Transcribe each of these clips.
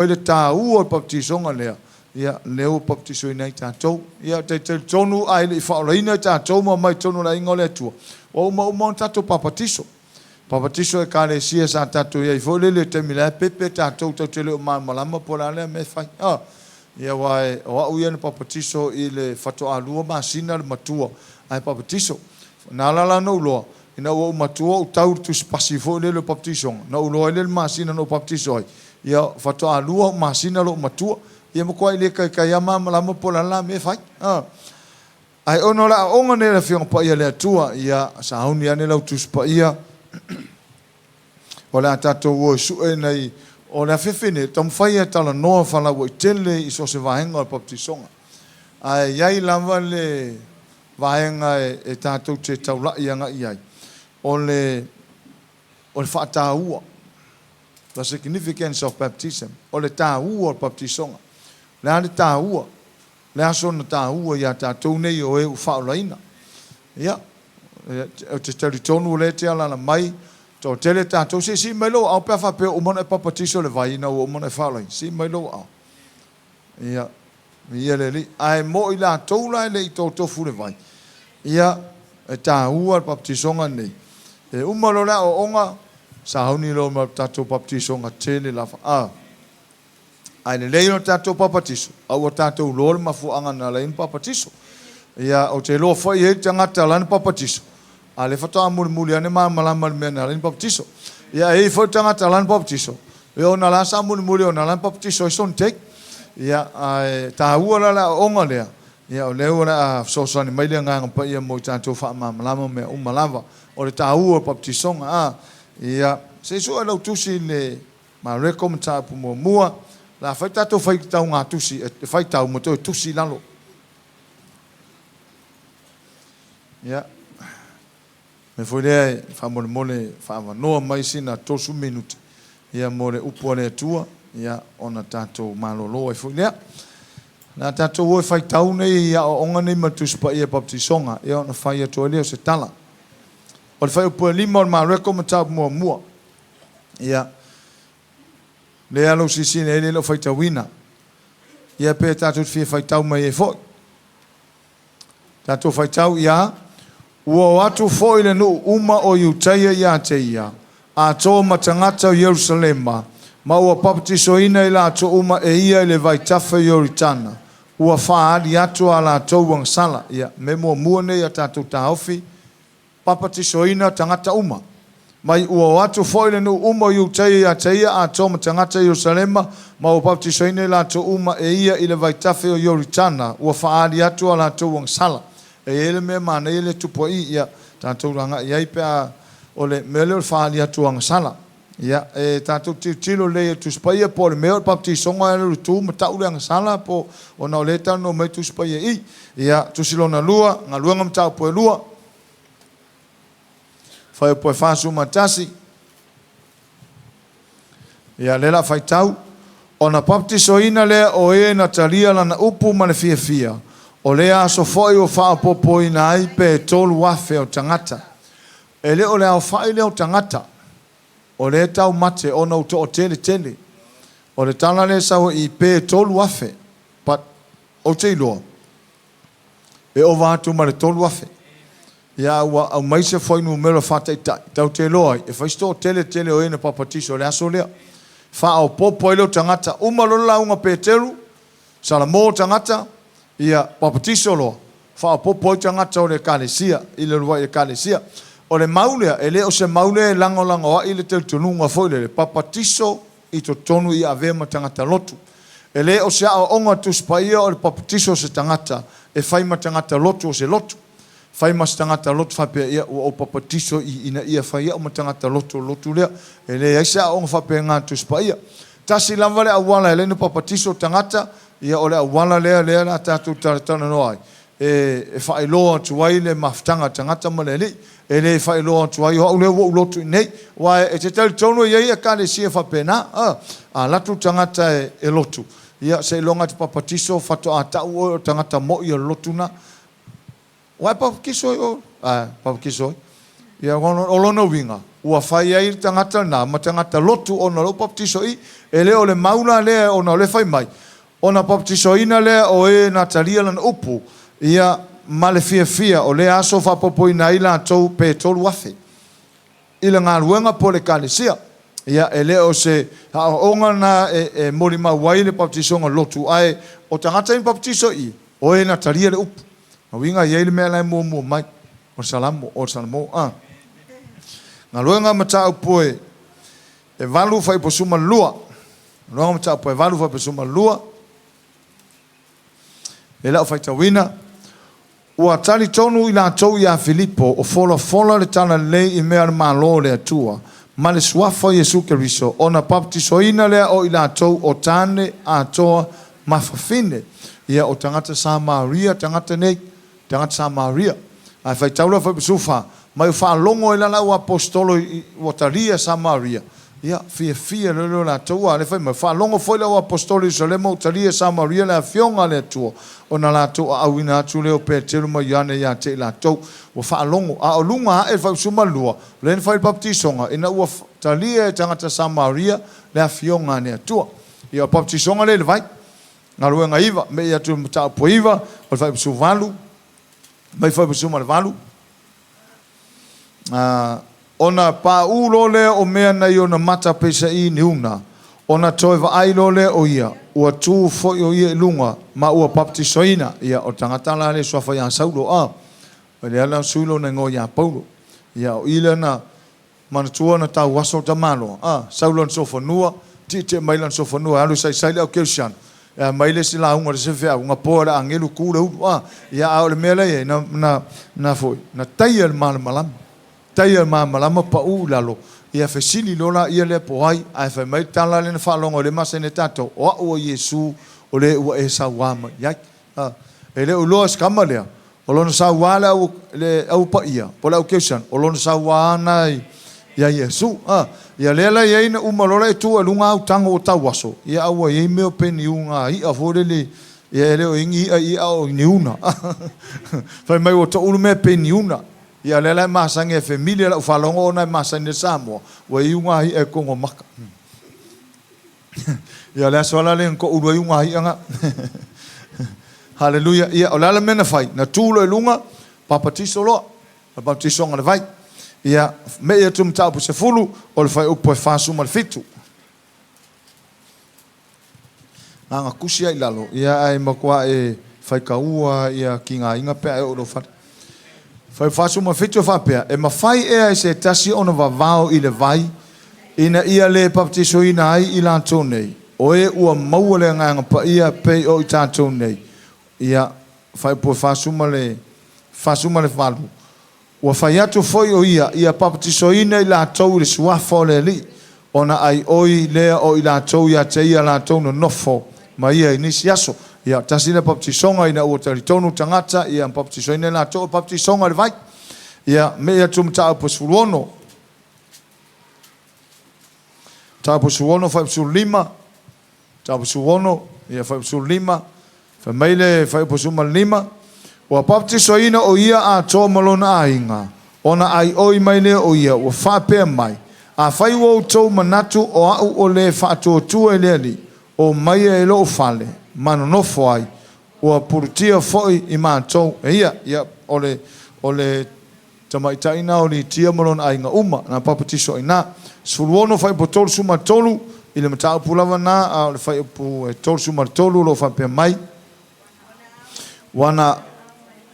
Ai le tāua o le papatisoga lea, ia, lea ua papatisoina ai tatou. Ia, e talitonu a e le i faaolaina i tatou ma omai i totonu o le aiga o le Atua, ua uma uma ona tatou papatiso. Papatiso Ekalesia sa tatou i ai foi lele i le taimi la e pepe tatou, tatou te le o malamalama po o le a lea mea e fai. A, ia aua o au ia na papatiso i le faatoa 2 masina le matua ae papatiso. Na ala la ona ou iloa, ina ua ou matua ou tau i le tusipasi foi lele o papatisoga, na ou iloa ai lea i le masina na ou papatiso ai, ia faatoa 2 masina lou matua. Ia matuai le taitai lava malamalama po o le a la mea e fai. A. Ae ona o le aoaoga nei a le Afioga Paia a le Atua, ia sauni ane lau Tusi Paia, o le a tatou o e sue nai, o le afiafi nei, taumafai e talanoa faalauaitele i so o se vaega o le papatisoga. Ae i ai lava le vaega e tatou te taulai agai i ai, o le, o le faataua, the significance of baptism, o le taua o le papatisoga. O le a le taua? O le a sona taua iā tatou nei o e ua faaolaina? Ia, ou te talitonu o lea e te alaala mai, toatele tatou, se i sii mai lou aao pe a faapea ua uma ona e papatiso i le vai ina ua uma ona e faaolaina. Sii mai lou aao. Ia, viia le Alii. Ae mo i latou la e le i totofu i le vai, ia, e taua le papatisoga lenei. E uma loa le aoaoga, sauni loa ma le tatou papatisoga tele lava. A. Ae lelei ona tatou papatiso, a ua tatou iloa le mafuaaga na ala ai ona papatiso. Ia, ou te iloa foi e i ai le tagata lana papatiso, a o lea faatoa mulimuli ane malamalama i le mea na ala ai ona papatiso. Ia, e i ai foi le tagata lana papatiso, ia ona la sa mulimuli ona ala ona papatiso ai sona take. Ia, ae taua la le aoaoga lea, ia o lea o le a fesoasoani mai le Agaga Paia mo i tatou faamalamalama mea uma lava o le taua o le papatisoga. A, ia, se i sue lau tusi i le Mareko mataupu muamua, o le a fai tatou faitauga tusi e faitau ma toe tusi i lalo. Ia, mea foi lea e faamolemole faaavanoa mai sina 30 minute ia mo le upu a le Atua, ia ona tatou malolo ai foi lea. O le a tatou o e faitau nei aoaoga nei ma le Tusi Paia Baptisoga, ia ona fai atu ai lea o se tala. O le fuaiupu e 5 o le Mareko mataupu muamua. Ia, lea lou silasila i ai lea e le o faitauina. Ia pe tatou te fia faitau mai ai foi. Tatou faitau ia, Ua o atu foi le nuu uma o Iutaia ia te ia, atoa ma tagata o Ierusalema, ma ua papatisoina i latou uma e ia i le vaitafe o Ioritana, ua faaali atu a latou agasala. Ia, mea muamua nei a tatou taofi, Papatisoina tagata uma. Mai ua o atu foi le nuu uma o Iutaia ia te ia, atoa ma tagata Ierusalema, ma ua papatisoina i latou uma e ia i le vaitafe o Ioritana, ua faaali atu a latou agasala. E i ai le mea manaia lea e tupu ai i, ia tatou agai i ai pe a, o le mea lea o le faaali atu o agasala. Ia, e tatou te tilotilo lelei i le Tusi Paia po o le mea o le papatisoga e alu i le tu ma tau le agasala po ona o lea e talanoa mai le Tusi Paia i i. Ia, Tusi Lona Lua, Galuega Mataupu e Lua, Fuaiupu e 41. Ia, lea o le a faitau. Ona papatisoina lea o e na talia lana upu ma le fiafia, o lea aso foi ua faaopoopoina ai pe 3,000 o tagata. E le o le aofai lea o tagata o lea e taumate ona ua toatele tele. O le tala lea e sau ai i i pe 3,000, but ou te iloa e ova atu ma le 3,000. Ia a ua aumai se fuainumera faataitai, tatou te iloa ai e fai si toatele tele o e na papatiso i le aso lea. Faaopoopo ai lea o tagata. Uma loa le lauga a Peteru, Salamo tagata, ia papatiso loa, faaopoopo ai tagata o le Ekalesia i le uluai Ekalesia. O le mau lea, e le o se mau lea e lagolagoa'i le talitonuga foi lele, papatiso i totonu ia avea ma tagata lotu. E le o se aoaoga a le Tusi Paia o le papatiso o se tagata e fai ma tagata lotu o se lotu. Fai ma se tagata lotu faapea, ia, ua ou papatiso i ina ia fai au ma tagata lotu o le lotu lea. E leai se aoaoga faapena a le Tusi Paia. Tasi lava le auala e ala ai ona papatiso tagata, ia o le auala lea lea o le a tatou talatalanoa ai, e faailoa atu ai le mafutaga a le tagata ma le Alii. E le faailoa atu ai, o au lea ua ou lotu i inei. Aua e te talitonu e i ai Ekalesia faapena, a alu atu le tagata e lotu, ia seiloga e te papatiso faatoa tau oe o le tagata moi o le lotu lena. Ua e papatiso i o? A, papatiso ai. Ia, o lona uiga, ua fai ai le tagata lena ma tagata lotu ona o lea ua papatiso i i. E le o le mau la lea ona o lea e fai mai, ona papatisoina lea o e na talia lana upu, ia, ma le fiafia o lea aso faaopoopoina ai latou pe 3,000 i le galuega po o le ekalesia. Ia, e le o se aoaoga lena e molimau ai le papatisoga lotu, ae o tagata ia na papatiso i i, o e na talia le upu. O lona uiga e i ai le mea la e muamua mai, o le Salamo, o le Salamo, a. Galuega Mataupu e 8 fuaiupu 12. Galuega Mataupu e 8 fuaiupu 12. E lau faitauina, ua talitonu i latou ia Filipo o folafola le talalelei i mea o le Malo o le Atua ma le suafa o Iesu Keriso, ona papatisoina lea o i latou o tane atoa ma fafine. Ia, o tagata Samaria tagata nei, tagata Samaria. Ae faitau loa fuaiupu 14, mai o faalogo ai la le au aposetolo i ua talia Samaria, ia, fiafia loa lea o latou, a o lea fai mai, faalogo foi le au aposetolo i Ierusalema ua talia e Samaria le afioga a le Atua, ona latou aauina atu lea o Peteru ma Ioane ia te i latou. Ua faalogo, a o luga ae i le fuaiupu 12, lea na fai le papatisoga, ina ua talia e tagata Samaria le afioga a le Atua. Ia, o le papatisoga lea i le vai. Galuega 9, me'i atu i le mataupu 9, o le fuaiupu 18, mai fuaiupu 18. Ona pauu loa lea o mea nai ona mata peisaī niuna, ona toe vaai loa lea o ia, ua tu foi o ia i luga, ma ua papatisoina. Ia, o le tagata la lea e suafa ia Saulo, a, o lea la na sui lona igoa ia Paulo. Ia, o i lea na manatua na tauaso le tamaloa, a, sau lona sofanua, tietie mai lona sofanua e alu e saisai le au kerisiano, e aumai le isi lauga i le isi faifeau, na poa e le agelu tu le ulu, a. Ia, a o le mea la e i ai, na, na, na foi, na taia e le malamalama, taia e le malamalama pau i lalo, ia fesili loa laia lea po o ai, ae fai mai le tala lea na faalogo ai lea e masani ai tatou, o au o Iesu o le ua e sauā mai i ai. A, e le o iloa e si tama lea, o lona sauā le au, le Au Paia, po o le Au Kerisiano, o lona sauā na iā Iesu. A, ia lea la e i ai na uma loa la e tu ai i luga au tago ua tauaso, ia a ua i ai mea o peniuga i'a foi lele, ia e le o i ai ni i'a i i a o niuna. Fai mai ua toulu mea peniuna. Ia lea la e masani e familia i lau faalogo ona e masani ai le Samoa, ua i ai uga i'a i totonu o maka. Ia, o le aso lava lea na toulu ai uga i'a na. Haleluia. Ia, o le a le mea na fai? Na tu loa i luga, papatiso loa. O le papatisoga o le vai. Ia, me'i atu i le mataupu 10, o le fuaiupu e 47. Na ona tusi lava i lalo, ia ae matua e faitaua ia tigaina pe a e oo i lou fale. Fuaiupu 47 e faapea, E mafai ea e se tasi ona vavao i le vai ina ia le papatisoina ai i latou nei, o e ua maua le Agaga Paia pei o i tatou nei? Ia, fuaiupu 48, Ua fai atu foi o ia, ia papatisoina i latou i le suafa o le Alii, ona aioi lea o i latou ia te ia latou nonofo ma ia i nisi aso. Ia, tasi lea papatisoga ina ua talitonu tagata, ia papatisoina i latou, o le papatisoga i le vai. Ia, me'i atu mataupu 16. Mataupu 16, fuaiupu 15. Mataupu 16, ia, fuaiupu 15. Fai mai le fuaiupu 15, Ua papatisoina o ia atoa ma lona aiga, ona aioi mai lea o ia, ua faapea mai, Afai ua outou manatu o au o le faatuatua i le Alii, o maia i lou fale, ma nonofo ai, ua pulutia foi i matou e ia. Ia, o le, o le tamaitai na o Litia ma lona aiga uma, na papatiso ai ina. 16 fuaiupu 33, i le mataupu lava na, a o le fuaiupu e 33 o lo o faapea mai, Ua na,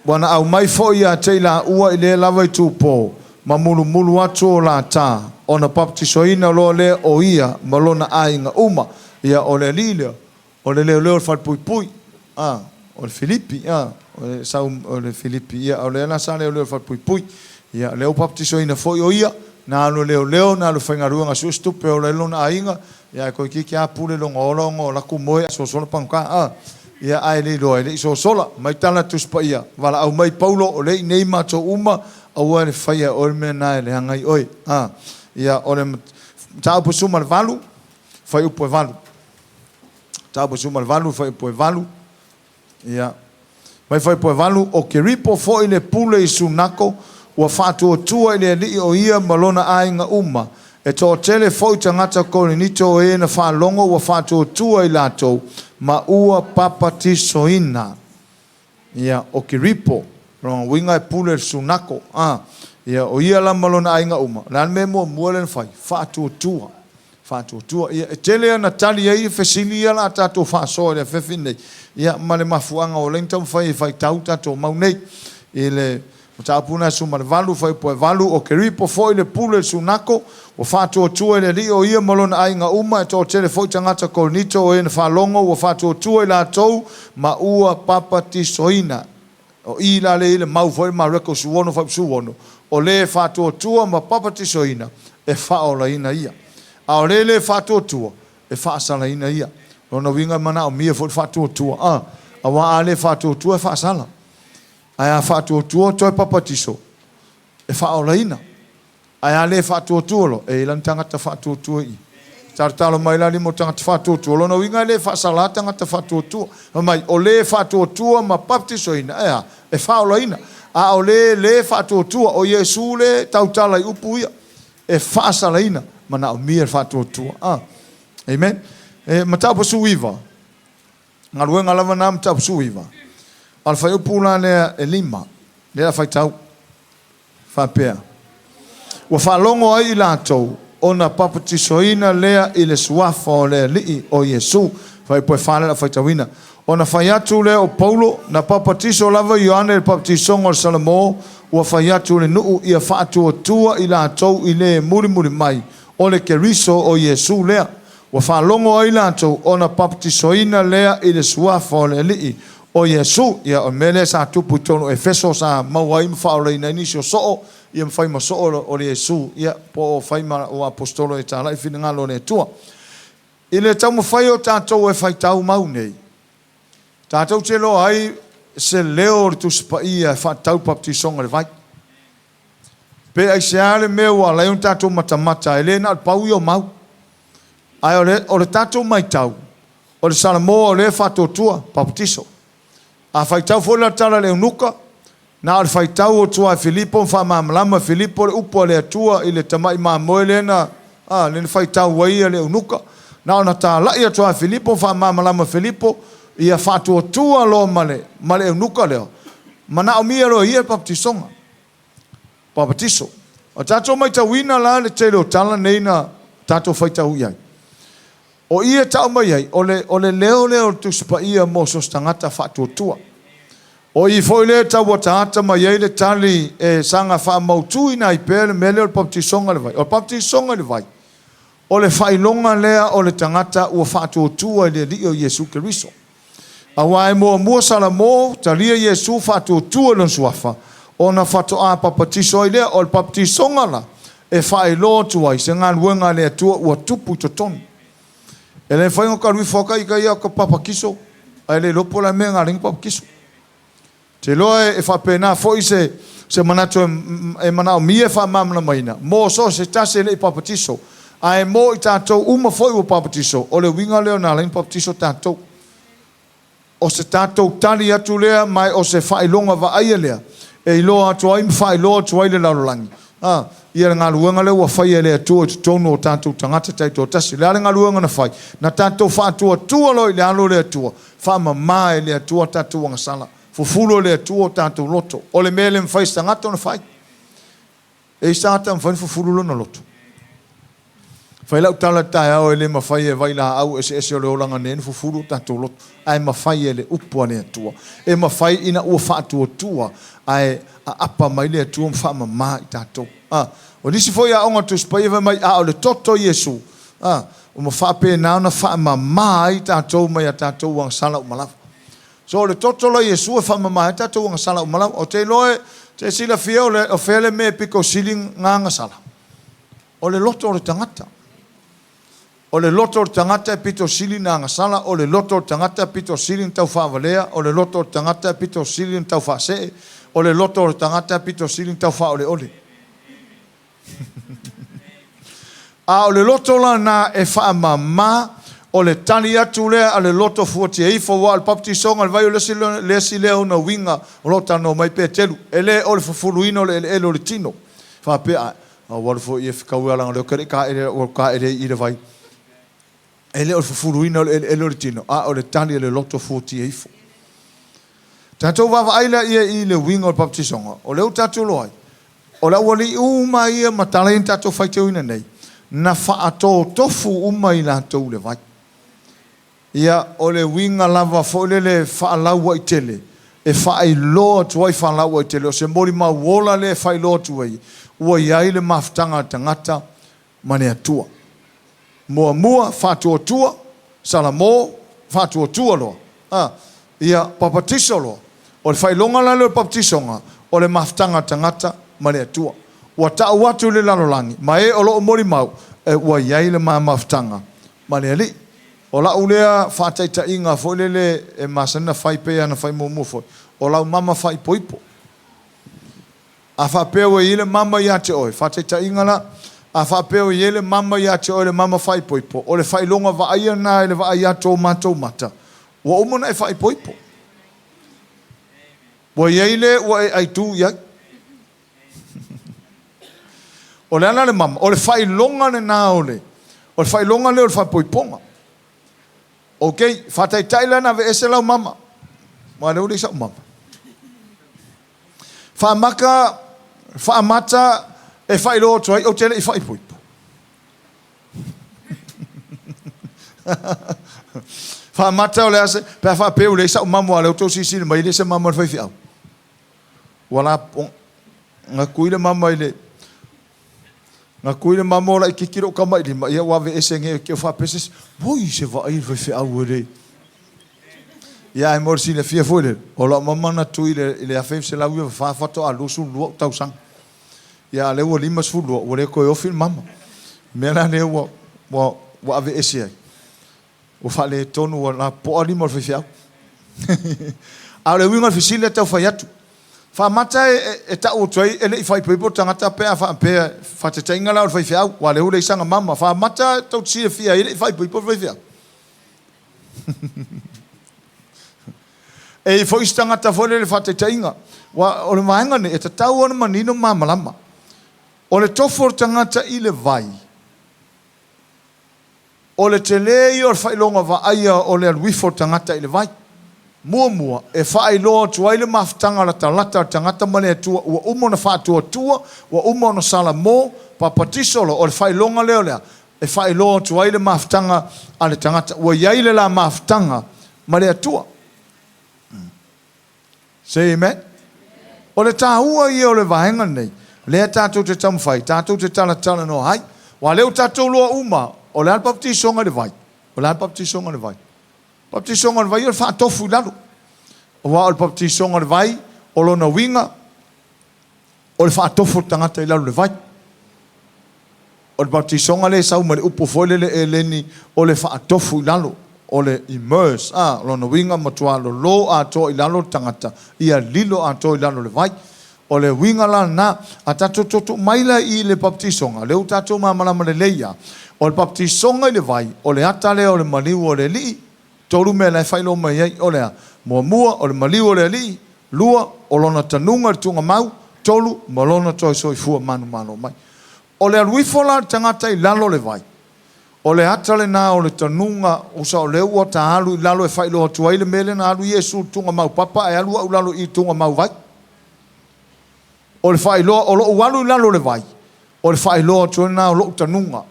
ua na aumai foi ia te i laua i lea lava itupo, ma mulumulu atu o lata, ona papatisoina loa lea o ia ma lona aiga uma. Ia, o le alii lea, o le leoleo o le falepuipui, a, o le Filipi, a, o le sau o le Filipi, ia, o lea la sa leoleo i le falepuipui. Ia, o lea ua papatisoina foi o ia, na alu e leoleo, na alu e faigaluega sue se tupe e ola ai lona aiga, ia, ae toeitiiti lava pule lona ola ona o latou moe ae sosola pagota, a. Ia, ae le iloa, e le i sosola. Mai tala Tusi Paia, valaau mai Paulo, o lea e i inei matou uma, aua le faia e oe le mea lena e leaga ai oe. A. Ia, o le mataupu 18, fuaiupu e 8. Mataupu 18, fuaiupu e 8. Ia, mai fuaiupu e 8, o Keripo foi le pule i Sunako, Ua faatuatua i le Alii o ia ma lona aiga uma. E toatele foi tagata Korinito o e na faalogo ua faatuatua i latou, ma ua papatisoina. Ia, o Kiripo, lona uiga e pule i le sunako. A, ia, o ia la ma lona aiga uma, o le a le mea muamua lea na fai? Faatuatua. Faatuatua. Ia, e tele ana tali ai fesili ia o le a tatou faasoa i le afiafi lenei, ia, ma le mafuaaga ua ala ai ona taumafai e faitau tatou mau nei i le Mataupu lena e 18, fuaiupu e 8, O Keripo foi le pule i le sunako, ua faatuatua i le Alii o ia ma lona aiga uma, e toatele foi tagata Korinito o e na faalogo ua faatuatua i latou ma ua papatisoina. O i la lea e i ai le mau foi le Mareko 16 fuaiupu 16, o le e faatuatua ma papatisoina, e faaolaina ia. A o le le faatuatua, e faasalaina ia. O lona uiga e manaomia foi le faatuatua, a, aua a le faatuatua e faasala. Ae a faatuatua toe papatiso, e faaolaina. Ae a le faatuatua loa, e i ai la ni tagata faatuatua i i. Talotalo mai la lima o tagata faatuatua, o lona uiga e le faasala tagata faatuatua. Fai mai, o le faatuatua ma papatisoina, e a? E faaolaina. A o le le faatuatua, o Iesu le tautala i upu ia, e faasalaina, manaomia le faatuatua. A. Amen. E, Mataupu 19. Galuega lava na mataupu 19. A o le fuaiupu la lea e 5, lea a faitau faapea, Ua faalogo ai i latou ona papatisoina lea i le suafa o le Alii o Iesu. Fuaiupu e 4 lea o le a faitauina. Ona fai atu lea o Paulo, Na papatiso lava Ioane i le papatisoga o le Salamo, ua fai atu le nuu ia faatuatua i latou i le mulimuli mai, o le Keriso o Iesu lea. Ua faalogo ai latou ona papatisoina lea i le suafa o le Alii o Iesu. Ia, o le mea lea sa tupu i totonu o Efeso sa maua ai ma faaolaina ai nisi o soo, ia ma fai ma soo o le Iesu, ia, po o fai ma o aposetolo e talai finagalo o le Atua. I le taumafai o tatou e faitau mau nei, tatou te iloa ai se leo o le Tusi Paia e faatatau i le papatisoga i le vai. Pe aisea le mea ua ala ai ona tatou matamata, e le na o le pau ia o mau. Ae o le, o le tatou matau, o le Salamoa o lea e faatuatua, papatiso. A faitau foi la le tala a le eunuka, na o le faitau atu lava e Filipo ma faamalamalama e Filipo le upu a le Atua i le tamai mamoe lea na, a, lea na faitau ai le eunuka. Na ona talai atu lava e Filipo ma faamalamalama e Filipo, ia faatuatua loa ma le, ma le eunuka lea, manaomia loa e ia le papatisoga. Papatiso. O tatou matauina la le tele o tala nei na tatou faitau i ai. O i e tau mai ai, o le, o le leo lea o le Tusi Paia mo so o se tagata faatuatua. O i foi lea e tau ataata mai ai le tali e saga faamautuina ai pea le mea lea o le papatisoga i le vai. O le papatisoga i le vai, o le faailoga lea o le tagata ua faatuatua i le Alii o Iesu Keriso. Aua e muamua Salamo, talia Iesu faatuatua i lona suafa, ona faatoa papatiso ai lea. O le papatisoga la, e faailoa atu ai se galuega a le Atua ua tupu i totonu. E le mafai ona ka alu ifo lava ka ita ia ka papatiso, ae le iloa po o le a le mea na ala ai ona papatiso. Ou te iloa e faapena foi se, se manatu e, e manaomia e faamalamalamaina mo so o se tasi e le i papatiso, ae mo i tatou uma foi ua papatiso, o le uiga lea na ala ai ona papatiso tatou. O se tatou tali atu lea ma o se faailoga vaaia lea e iloa atu ai ma faailoa atu ai le lalolagi, a, ia le galuega lea ua faia e le Atua i totonu o tatou tagata taitoatasi. O le a le galuega na fai? Na tatou faatuatua loa i le alo o le Atua, faamama e le Atua tatou agasala, fufulu e le Atua o tatou loto. O le mea e le mafai e se tagata ona fai. E i ai se tagata e mafai ona fufulu lona loto? Fai lau tala i le taeao e le mafai e vailaau eseese o le olaga nei ona fufulu o tatou loto, ae mafai e le upu a le Atua. E mafai ina ua faatuatua ae aapa mai le Atua ma faamama i tatou. A, o nisi foi aoga Tusi Paia fai mai, a o le toto o Iesu, a, ua faapena ona faamama ai tatou mai a tatou agasala uma lava. So o le toto la o Iesu e faamama ai tatou agasala uma lava. Ou te iloa e te silafia o, le, o fea le mea e pito sili na agasala? O le loto o le tagata. O le loto o le tagata e pito sili na agasala, o le loto o le tagata e pito sili na taufaavalea, o le loto o le tagata e pito sili na taufaasee, o le loto o le tagata e pito sili na taufaaoleole. A o le loto lena e faamama. O le tali atu lea a le loto fuatia ifo, aua o le papatisoga o le vai o le isi lea ona uiga o lo o talanoa mai Peteru, e le o le fufuluina o le eleele o le tino. Faapea, a ua alu foi e fetau e leaga o lea ou te le i taele, ua taele ai i le vai. E le o le fufuluina o le eleele o le tino, a o le tali a le loto fuatia ifo. Tatou vaavaai laia i le uiga o le papatisoga, o lea ua tatou iloa ai, O le aualii uma ia ma tala ia na tatou faitauina nei, na faatotofu uma i latou i le vai. Ia, o le uiga lava foi lele faalauaitele, e faailoa atu ai faalauaitele, o se molimau ola lea e faailoa atu ai, ua i ai le mafutaga a le tagata ma le Atua. Muamua, faatuatua, Salamo, faatuatua loa. A, ia, papatiso loa. O le faailoga la lea o le papatisoga, o le mafutaga a le tagata ma le Atua. Ua tau atu i le lalolagi, ma e o lo o molimau, e, ua i ai le ma mafutaga ma le Alii. O lau lea faataitaiga foi lele e masani ona fai pei lava ona fai muamua foi, o lau mama faaipoipo. A faapea ua i ai le mama ia te oe, faataitaiga la, a faapea ua i ai le mama ia te oe le mama faaipoipo, o le faailoga vaaia lena i le vaai atu o matou mata, ua uma ona e faaipoipo. Ua i ai le ua e aitu i ai. O le ala le mama, o le faailoga lena o le, o le faailoga lea o le faaipoipoga. Ok, faataitai la na aveese lau mama. Aua o lea ua leai sau mama. Faamaka, faamata e faailoa atu ai ou te le i faaipoipo. Faamata o le a se, pe a faapea ua leai sau mama aua o lea ua outou silasila mai e leai se mama a le faifeau. Ua la, na tui le mama i le, na tui le mama o laititi lou tama i lima, ia ua aveese nei te i ua faapea se isi, oi se vaai i le faifeau e le. Ia ae mo le silafia foi lele, o lau mama na tui i le 1994 faatoa 22 ou tausaga. Ia a o lea ua 52 ua le toe ofi le mama. O le mea la lea ua, ua, ua aveese ai. Ua faaletonu ua lapopoa lima o le faifeau. A o le uiga o le fesili lea e tau fai atu, faamata e tau atu ai e le i faaipoipo le tagata pe a faapea, faataitaiga la o le faifeau, aua o lea ua leai sana mama, faamata tou te silafia ai e le i faaipoipo le faifeau? E i ai foi isi tagata foi lele faataitaiga, aua o le vaega lenei e tatau ona manino ma malamalama. O le tofu o le tagata i le vai, O le tele ia o le faailoga vaaia o le alu ifo o le tagata i le vai. Muamua, e faailoa atu ai le mafutaga latalata a le tagata ma le Atua ua uma ona faatuatua, ua uma ona salamo, papatiso loa. O le faailoga lea o le a? E faailoa atu ai le mafutaga a le tagata ua i ai le la mafutaga ma le Atua. Say amen. O le taua ia o le vaega lenei, lea tatou te taumafai, tatou te talatalanoa ai. Aua o lea ua tatou iloa uma, o le a le papatisoga i le vai? O le a le papatisoga i le vai? Papatisoga i le vai o le faatofu i lalo. Aua o le papatisoga i le vai, o lona uiga, o le faatofu o le tagata i lalo o le vai. O le papatisoga lea e sau mai le upu foi lele Eleni o le faatofu i lalo, o le immerse, a, o lona uiga matua lolo atoa i lalo le tagata, ia lilo atoa i lalo o le vai. O le uiga la lena, a tatou tuutuu mai la i le papatisoga, lea ua tatou malamalama lelei lava, o le papatisoga i le vai, o le ata lea o le maliu o le Alii, Tolu mea la e faailoa mai ai, o le a? Muamua, o le maliu o le Alii, lua, o lona tanuga i le tuugamau, tolu, ma lona toe soifua manumalo mai. O le alu ifo la o le tagata i lalo o le vai, o le ata lena o le tanuga, usa o lea ua ta alu i lalo e faailoa atu ai le mea lea na alu Iesu i le tuugamau papa ae alu au i lalo i i tuugamau vai. O le faailoa, o lou alu i lalo o le vai, o le faailoa atu ai lena o lou tanuga.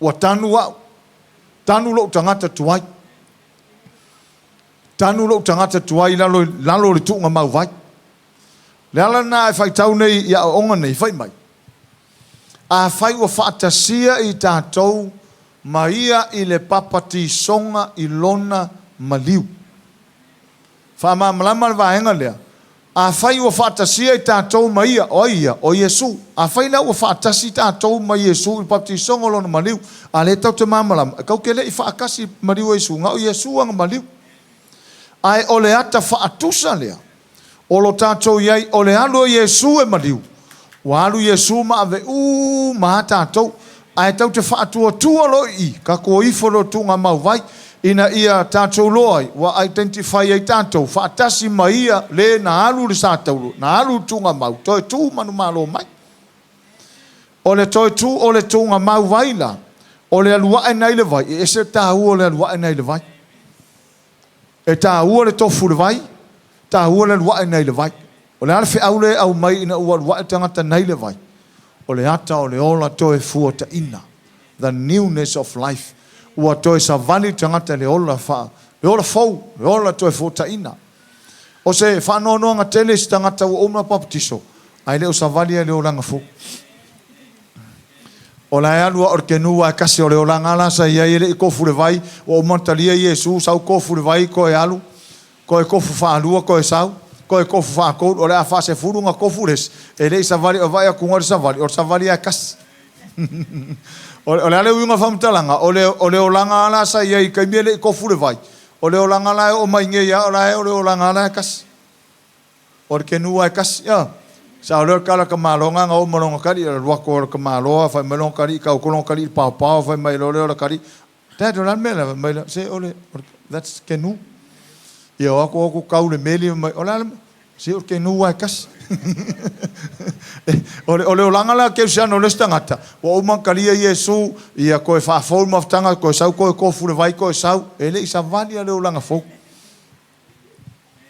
Ua tanu au. Tanu lou tagata tuai. Tanu lou tagata tuai i lalo, i lalo o le tuugamau vai. Le ala lena e faitau nei i aoaoga nei, fai mai, Afai ua faatasia i tatou ma ia i le papatisoga i lona maliu. Faamalamalama le vaega lea, Afai ua faatasia i tatou ma Ia, o ai Ia? O Iesu. Afai la ua faatasi tatou ma Iesu i le papatisoga o Lona maliu, a lea tatou te malamalama, e tatou te le i faatasi i le maliu o Iesu, na o Iesu ana maliu. Ae o le ata faatusa lea o lo tatou i ai, o le alu o Iesu e maliu, ua alu Iesu ma ave uma a tatou. Ae tatou te faatuatua loa i i, tatou o ifo loa i le tuugamau vai, ina ia tatou iloa ai, ua identify ai tatou faatasi ma ia le na alu i le sa taulu, na alu i le tuugamau, toe tu manumalo mai. O le toe tu o le tuugamau vai la, o le alu ae na i le vai, e ese le taua o le alu ae na i le vai. E taua le tofu i le vai, taua le alu ae nai le vai. O le a le feau lea e aumai ina ua alu ae le tagata nai le vai? O le ata o le ola toe fuataina, the newness of life. Ua toe savali le tagata i le ola faa, le ola fou, le ola toe fuataina. O se faanoanoaga tele i se tagata ua uma ona papatiso ae le o savali i le olaga fou. O la e alu lava o le kenu lava e kasi o le olaga la sa i ai e le i kofu i le vai, ua uma ona talia Iesu, sau kofu i le vai toe alu, toe kofu faalua toe sau, toe kofu faatolu, o le a faasefulu ona kofu le isi, e le i savali, o vaai atu i le savali, o le savali lava e kasi. O le a le uiga o le faamatalaga? O le, o le olaga lava la sa i ai i le taimi e le i kofu i le vai, o le olaga la e oo mai nei lava, o la e o le olaga lava la e kasi. O le kenu lava e kasi, ioe. Sao lea o le tala a le tamaloa lena na oo ma lona tali, o le alu atu o le tamaloa fai mai lona tali, tau atu lona tali i le paopao fai mai loa lea o le tali, Dad, o le a le mea lea? Fai mai lea, se o le, that's kenu. Ia o atu o atu tau le meli fai mai, o le a le mea? Se o le kenu lava e kasi. O le, o le olaga la kerisiano o le isi tagata, ua uma ona talia Iesu, ia toe faafou le mafutaga, toe sau toe tofu i le vai toe sau, e le i savali lava i le olaga fou.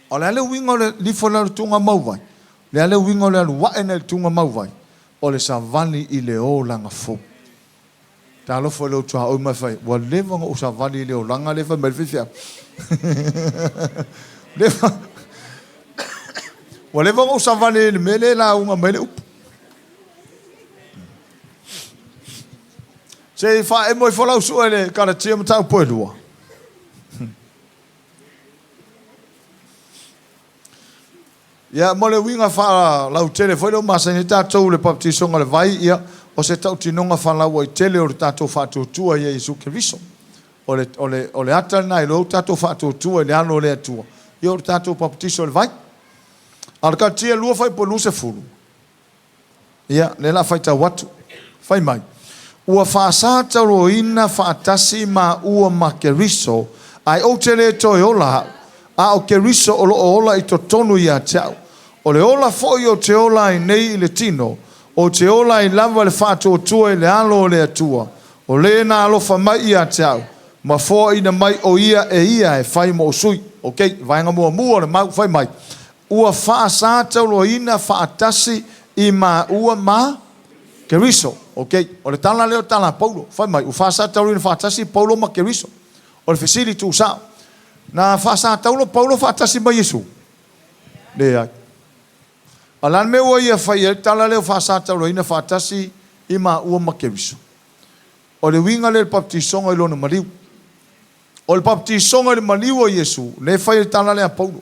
O le a le uiga o le lifo i lalo i le tuugamau vai? O le a le uiga o le alu ae nei i le tuugamau vai? O le savali i le olaga fou. Talofa i lou tuaoi ma e fai, ua leva ona ou savali i le olaga lea e fai mai le faifeau. Leva, ua leva ona ou savali i le mea lea e lauga mai le upu. Se i faaemo ifo lau sue i le Kalatia mataupu e lua. Ia, mo le uiga faalautele foi lea ua masani ai tatou i le papatisoga o le vai, ia, o se tautinoga faalauaitele o le tatou faatuatua ia Iesu Keriso. O le, o le, o le ata lena e iloa ai tatou faatuatua i le alo o le Atua, ia o le tatou papatiso i le vai. A o le Kalatia 2 fuaiupu 20, Ia, lea o le a faitau atu. Fai mai, Ua faasatauaina faatasi maua ma Keriso, ae ou te le toe ola au, a o Keriso o lo o ola i totonu ia te au. O le ola foi ou te ola ai nei i le tino, ou te ola ai lava i le faatuatua i le Alo o le Atua, o le na alofa mai ia te au, ma foaina mai o ia e ia e fai mo sui. Ok, vaega muamua o le mau, fai mai, Ua faasatauaina faatasi i maua ma Keriso. Ok, o le tala lea o le tala a Paulo. Fai mai, ua faasatauaina faatasi Paulo ma Keriso. O le fesili tuusao, na faasatauro Paulo faatasi ma Iesu? Leai. A o le a le mea ua ia fai ai le tala lea ua faasatauaina faatasi i maua ma Keriso? O le uiga lea o le papatisoga i lona maliu. O le papatisoga i le maliu o Iesu, lea e fai ai le tala lea a Paulo.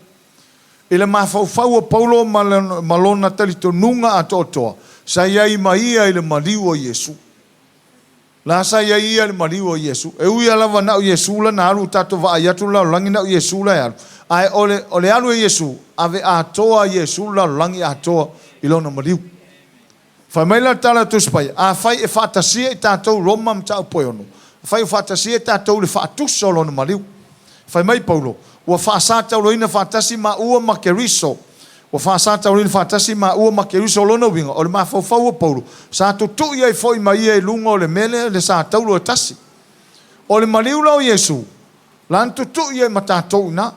I le mafaufau o Paulo ma lona talitonuga atoatoa, sa i ai ma ia i le maliu o Iesu. La sa i ai ia i le maliu o Iesu. E ui lava na o Iesu la na alu, tatou vaai atu le lalolagi na o Iesu la e alu. Ae o le, o le alu e Iesu, ave atoa Iesu le lalolagi atoa i lona maliu. Fai mai la le tala a Tusi Paia, afai e faatasia i tatou Roma mataupu e ono, afai ua faatasia i tatou i le faatusa o lona maliu. Fai mai Paulo, ua faasataulaina faatasi maua ma Keriso. Ua faasataulaina faatasi maua ma Keriso o lona uiga, o le mafaufau o Paulo, sa tutui ai foi ma ia i luga o le mea lea, le satauro e tasi. O le maliu la o Iesu, la na tutui ai ma tatou i ina.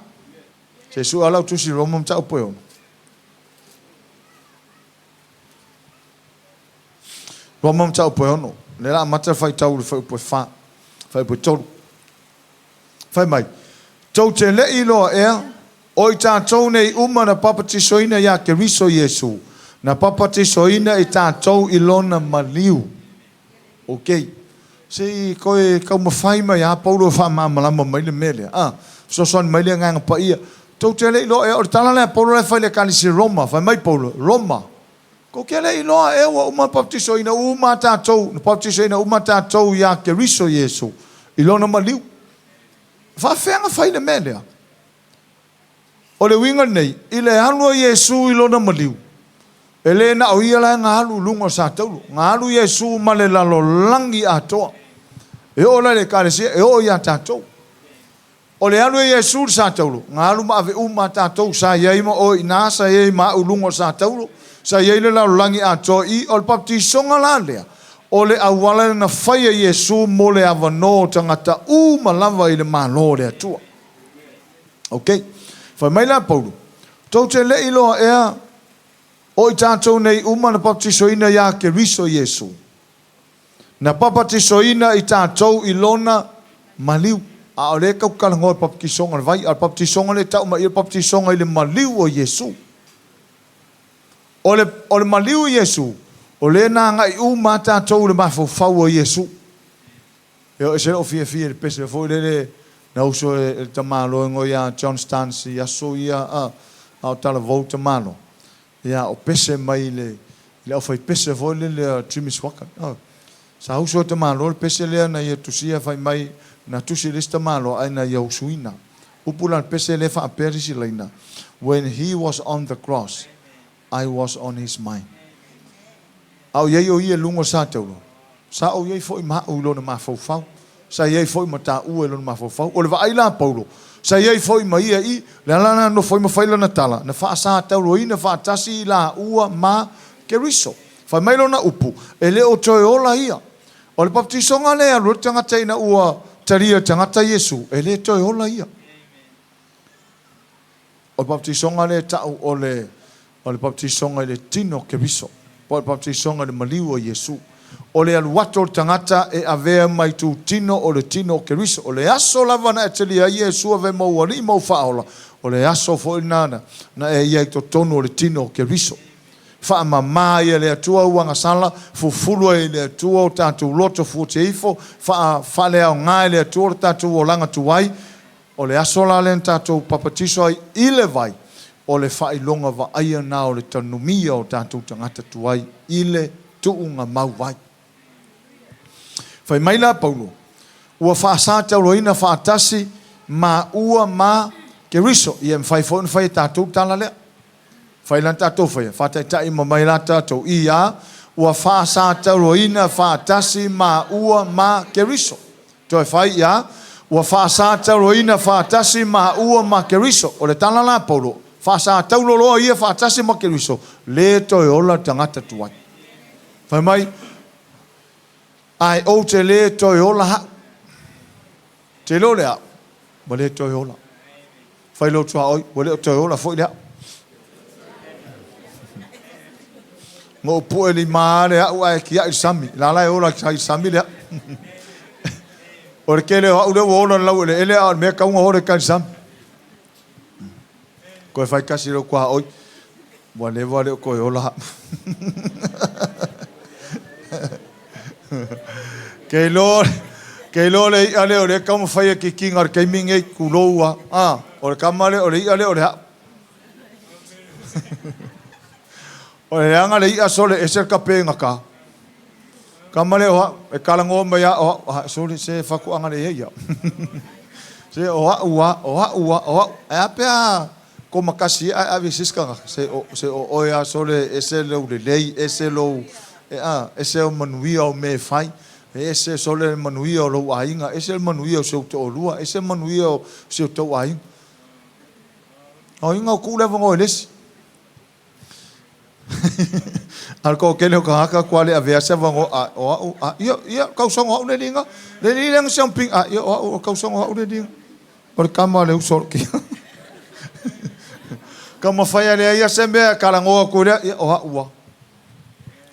Se i sue lau tusi Roma mataupu e ono. Roma mataupu e ono. Lea la amata le faitau i le fuaiupu e 4, fuaiupu e 3. Fai mai, tou te le i iloa ea, o i tatou nei uma na papatisoina iā Keriso Iesu, na papatisoina i tatou i lona maliu. Ok. Se i toe taumafai mai lava Paulo e faamalamalama mai le mea lea. A, fesoasoani mai le Agaga Paia. Tou te le i iloa ea, o le tala lea a Paulo la e fai i le Ekalesia Roma, fai mai Paulo, Roma, tou te le i iloa ea ua uma ona papatisoina uma tatou, na papatisoina uma tatou iā Keriso Iesu i lona maliu. E faafefea ona fai le mea lea? O le uiga lenei, i le alu a Iesu i lona maliu, E le na o ia la e galu i luga o le satauro. Galu Iesu ma le lalolagi atoa. E oo la i le Ekalesia, e oo ia tatou. O le alu e Iesu i le satauro, galu ma ave uma a tatou sa i ai ma oe i ina, sa i ai ma au i luga o le satauro, sa i ai le lalolagi atoa i i. O le papatisoga la lea, o le auala lea na fai e Iesu mo le avanoa o tagata uma lava i le Malo o le Atua. Ok. Fai mai la Paulo, Tou te le i loa ea o i tatou nei uma na papatisoina iā Keriso Iesu? Na papatisoina i tatou i Lona maliu. A o lea e tau talanoa i le papatisoga o le vai, a o le papatisoga lea e tau mai i i o le papatisoga i le maliu o Iesu. O le, o le maliu o Iesu, o lea na agai uma lava tatou i le mafaufau o Iesu. E o ese lou fiafia i le pese foi lele na uso e le tamaloa igoa ia John Starnes i aso ia a o talavou tamaloa, ia o pese mai i le i le aufaipese foi lele a Jimmy Swaggart. Oh, sa uso e tamaloa le pese lea na ia tusia fai mai na tusi e le isi tamaloa ae na ia usuina. Upu la le pese lea faapea le isi laina, When he was on the cross, I was on his mind. A o i ai o ia i luga o le satauro, sa ou i ai foi ma au i lona mafaufau. Sa i ai foi ma taua i lona mafaufau. O le vaai la a Paulo, sa i ai foi ma ia i le ala lena na nofo ai ma fai lana tala, na faasatauroina faatasi i laua ma Keriso. Fai mai lona upu, e le o toe ola ia. O le papatisoga lea e alu ai le tagata ina ua talia e le tagata Iesu, e le toe ola ia. O le papatisoga lea e tau o le, o le papatisoga i le tino o Keriso, po o le papatisoga i le maliu o Iesu. O le alu atu o le tagata e avea mai itutino o le tino o Keriso. O le aso lava na e talia ai Iesu avea ma ou Alii ma ou Faaola, o le aso foi lena na e i ai i totonu o le tino o Keriso. Faamama ai e le Atua ou agasala, fufulu ai e le Atua o tatou loto fuateifo, faaleaoga e le Atua lo tatou olaga tuai. O le aso la lea na tatou papatiso ai i le vai, o le faailoga vaaia na o le tanumia o tatou tagata tuai i le tuuga mau vai. Fai mai la Paulo, Ua faasatauroina faatasi maua ma Keriso. Ia e mafai foi ona fai e tatou le tala lea. Fai la na tatou faia, faataitai uma mai la tatou, ia, ua faasatauroina faatasi maua ma Keriso. Toe fai, ia, ua faasatauroina faatasi maua ma Keriso. O le tala la a Paulo, faasatauro loa ia faatasi ma Keriso, le toe ola le tagata tuai. Fai mai, Ae ou te le toe ola ha'u. Te iloa le a'u, ua le toe ola. Fai lou tuaoi, ua le o toe ola foi le a'u. Ngou pu'e lima le a'u ae tia'i le sami. La la e ola i le sami le a'u. O le tele o a'u lea ua ola i le laueleele a o le mea e tatau ona ola i tai i le sami. Koe fai tasi lou tuaoi, ua leva le o toe ola a'u. Ke iloa, ke iloa le i'a lea o lea e taumafai e kikiga i le taimi nei, tulou a, a, o le tama lea, o le i'a lea o le a'u. O le leaga le i'a sole ese le tapegata. Tama lea o a'u, e talanoa mai a o a'u, a sole se fatuaga lelei a'u. Se o a'u a, o a'u a, o a'u. Ae a pe a koma tasi ia ae ave i se isi tagata, se o, se o oe a sole ese lou lelei, ese lou, e a, ese ou manuia o mea e fai, ese sole le manuia o lou aiga, ese le manuia o si ou toalua, ese le manuia o si o tou aiga. O iga o tuu le avanoa i le isi. A o le toatele o tagata tua le avea se avanoa, a o au, a, ia, ia, tausaga o au le liga, le li lea siang ping, a, ia, o au, o tausaga o au le liga. O le tama a le uso o le kia. Taumafai a leai se mea e talanoa atu i lea, ia, o au a.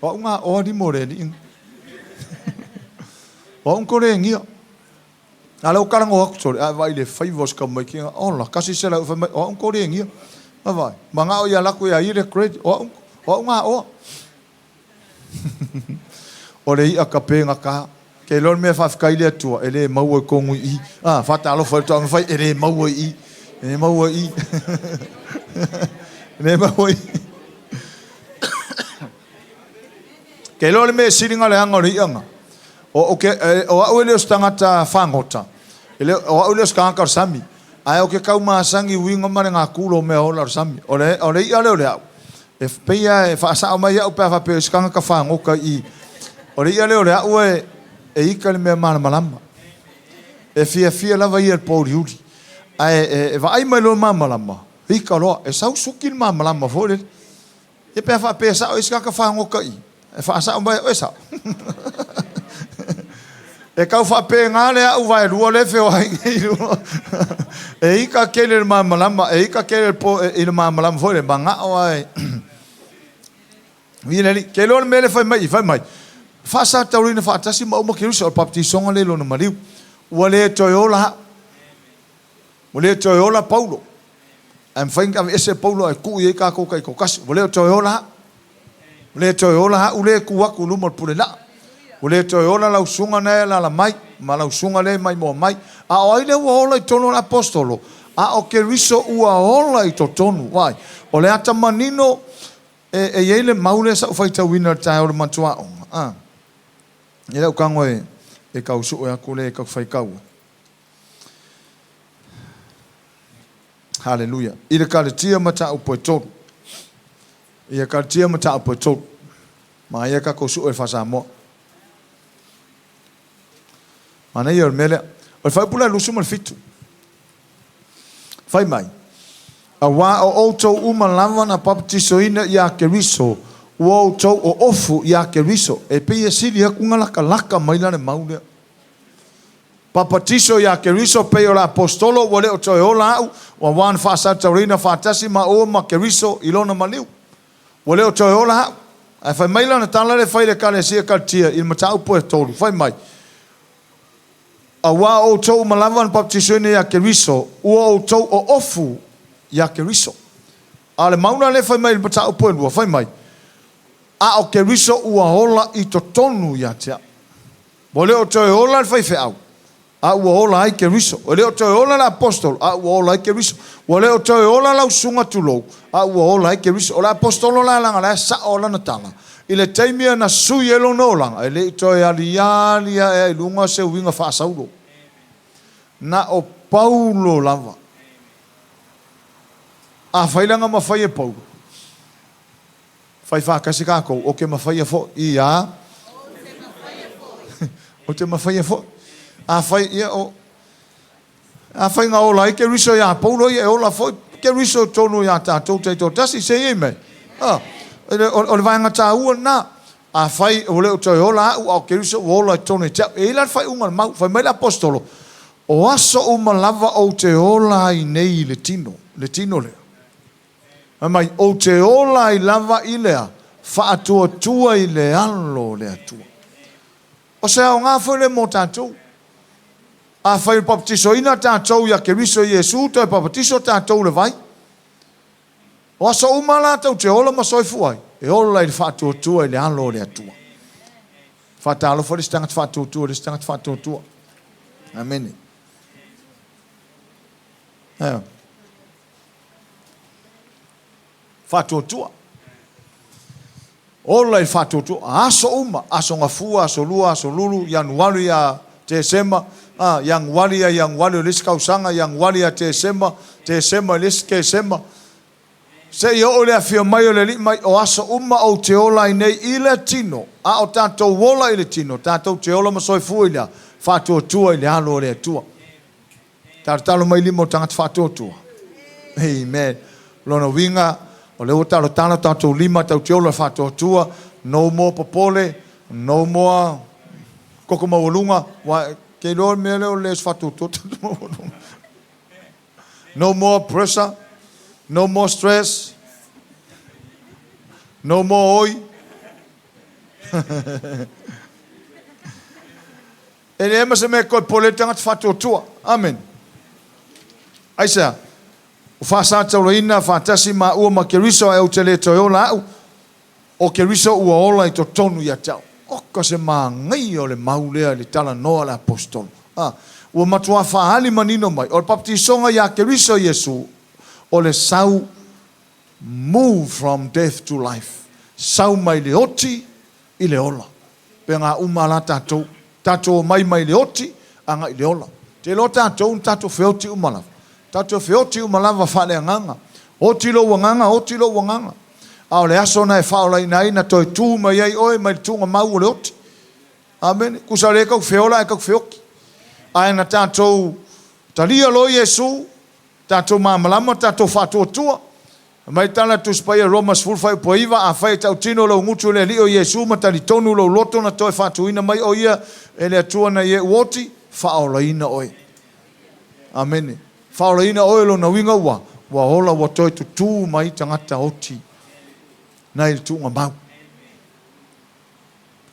O au ngā oa lima o le alii. O au na A lea ua talanoa atu sole, ae vaai i le faiva o si tamaiti ina, ola, kasi se lau, fai mai, o au na tolegia. A vaai, manao ia alu atu ia ia le credit, o au, o au na oa. O le i'a tapegata. Ke iloa le mea faafetai le Atua, e le maua i tonu i i. A, faatalofa i le toaga fai, e le maua i i. E le maua i i. E le maua i i. Ke iloa le mea sili na leaga o le i'a na. O, ke, o au e le o se tagata fagota, e le, o au e le o se tagata o le sami, ae ou te tau masani i uiga ma le gatulo o mea ola o le sami. O le, o le i'a lea o le a'u, E pei lava e faasao mai au pe a faapea o se tagata fagota i i. O le i'a lea o le a'u e e ika i le mea malamalama. E fiafia lava ia i le pouliuli. Ae e vaai mai loa i le malamalama, ika loa. E sau suki le malamalama foi lele. Ia pe a faapea e sao ai se tagata fagota i i, e faasao mai au, e sao. E tau faapena le a'u vaelua lea e feoai nei i luga. E ika tele i le malamalama, e ika tele i le malamalama foi lele, manao lava e Viia le Alii. Ke iloa le mea lea fai mai i, fai mai, faasataurina faatasi ma uma Keriso o le papatisoga lea i lona maliu. Ua le toe ola au. Ua le toe ola Paulo. Ae mafai ona aveese Paulo ae tuu i ai tatou taitoatasi. Ua le toe ola au. Ua le toe ola au lea e tu atu i luma o le pule laa. Ua le toe ola lau susuga na e alaala mai, ma lau susuga lea e maimoa mai. A o ai lea ua ola i totonu o le Aposetolo? A o Keriso ua ola i totonu. Vaai, o le ata manino e i ai le mau lea sa ou faitauina i le taeao o le matua aoga, a. E le au tago e tau sue atu lea e tau faitau ai. Haleluia. I le Kaletia mataupu e tolu. Ia Kaletia mataupu e tolu. Manaia tatou sue le faa-Samoa. Manaia o le mea lea. O le fuaiupu la 27. Fai mai, Auā o outou uma lava na papatisoina iā Keriso, ua outou oofu iā Keriso. E pei e sili atu ona latalata mai la le mau lea. Papatiso iā Keriso pei o le Aposetolo ua le o toe ola a'u, auā na faasataurina faatasi maua ma Keriso i lona maliu. Ua le o toe ola a'u. Ae fai mai lana tala lea e fai i le Ekalesia Kalitia i le mataupu e tolu, fai mai, Auā o outou uma lava na papatisoina iā Keriso, ua outou oofu iā Keriso. A o le mau la lea e fai mai i le mataupu e lua, fai mai, A o Keriso ua ola i totonu ia te a'u. Ua le o toe ola le faifeau, a ua ola ai Keriso. Ua le o toe ola le aposetolo, a ua ola ai Keriso. Ua le o toe ola lau susuga tulou, a ua ola ai Keriso. O le aposetolo la leaga la e sao lana tala, i le taimi na sui ai lona olaga, e le i toe aliali ae ai i luga se uiga faa-Saulo. Na o Paulo lava. Afai la na mafai e Paulo, Fai faatasi tatou, Ou te mafaia foi. Ia. Ou te mafaia foi. Afai, ia, o, afai na ola ai Keriso iā Paulo, ia e ola foi Keriso i totonu iā tatou taitoatasi. Say amen. Ah, o le vaega taua lena. Afai ua le o toe ola au, a o Keriso ua ola i totonu ia te au. E i ai la le faaiuga a le mau. Fai mai le Aposetolo, O aso uma lava ou te ola ai nei i le tino, le tino lea. Fai mai, Ou te ola ai lava i le a? Faatuatua i le alo o le Atua. O se aoga foi lea mo tatou. Afai ua papatisoina tatou ia Keriso Iesu, toe papatiso tatou i le vai. O aso uma la tou te ola ma soifua ai, e ola i le faatuatua i le alo o le Atua. Faatalofa le isi tagata faatuatua i le isi tagata faatuatua. Amene. Ioe. Faatuatua. Ola i le faatuatua. Aso uma, aso Gafua, aso Lua, aso Lulu, Ianuari ia Tesema, a, Ianuari ia Ianuari o le isi tausaga, Ianuari ia Tesema, Tesema i le isi Tesema, seia oo i le afio mai o le Alii mai, o aso uma ou te ola ai nei i le tino, a o tatou ola i le tino, tatou te ola ma soifua i le a? Faatuatua i le alo o le Atua. Talotalo mai lima o tagata faatuatua. Amen. Lona uiga, o lea ua talotalo tatou lima tatou te ola faatuatua, no more popole, no more koko maualuga, ua ke iloa le mea lea o le faatuatua toto maualuga. No more pressure, no more stress, no more oi. E leai ma se mea e toe pole ai le tagata faatuatua. Amene. Aisea? Ua faasatauraina faatasi maua ma Keriso ae ou te le toe ola au, o Keriso ua ola i totonu ia te au. Oka se manaia o le mau lea i le talanoa a le Aposetolo. A, ua matuā faaali manino mai, o le papatisoga iā Keriso Iesu, o le sau move from death to life, sau mai le oti i le ola. Pegā uma la tatou. Tatou omai mai le oti agai i le ola. Te iloa tatou na tatou feoti uma lava. Tatou feoti uma lava faaleagaga. Oti lou agaga, oti lou agaga. A o le aso na e faaolaina ai, na toe tu mai ai oe mai le tuugamau o le oti. Amene. Tusa o lea e tau feola ae tau feoti. Ae na tatou talia loa Iesu, tatou malamalama, tatou faatuatua. Fai mai le tala a le Tusi Paia Roma 10 fuaiupu 9, Afai e tautino lou gutu i le Alii o Iesu ma talitonu lou loto na toe faatuina mai o Ia e le Atua nai e ua oti, faaolaina oe. Amene. Faaolaina oe lona uiga ua ua ola ua toe tutū mai tagata oti nai le tuugamau.